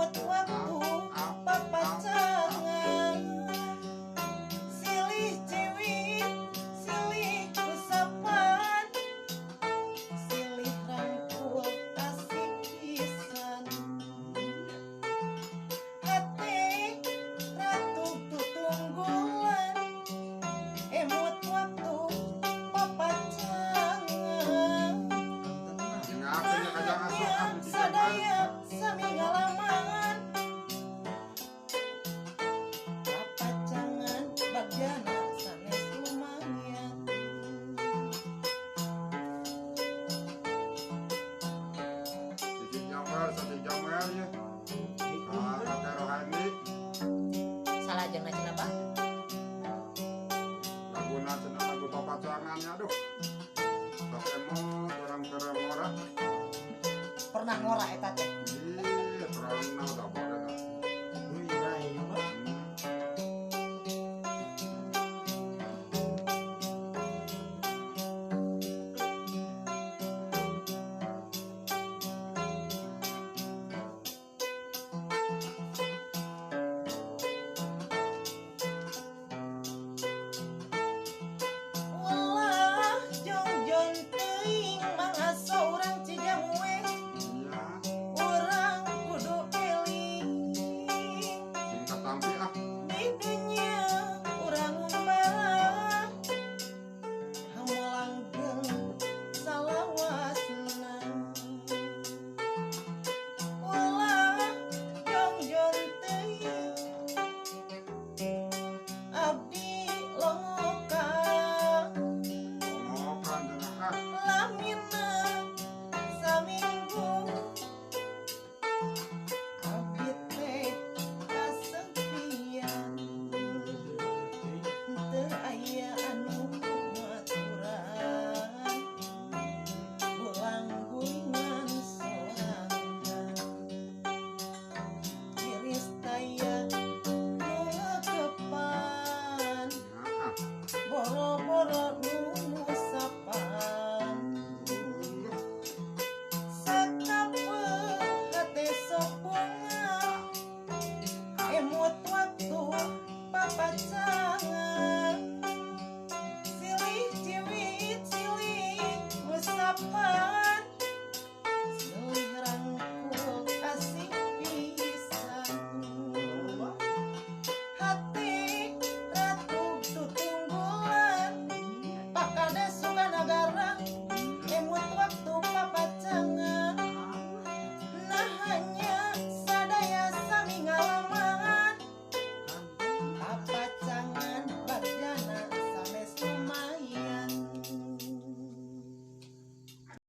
Emut waktu papacangan silih ciwit silih usapan silih rangkul asik pisan hati ratu tutunggulan emut waktu papacangan. Sadaya sami ngalaman papacangan bagjana sanes lumayan. Siji jamer, satu jamer ya. Ah, Rohani. Salah jangan cenah Pak. Laguna cenah lagu papacangannya aduh. Sok emot orang keur ngora. Pernah ngora eta teh? Ih, pernah udah boleh.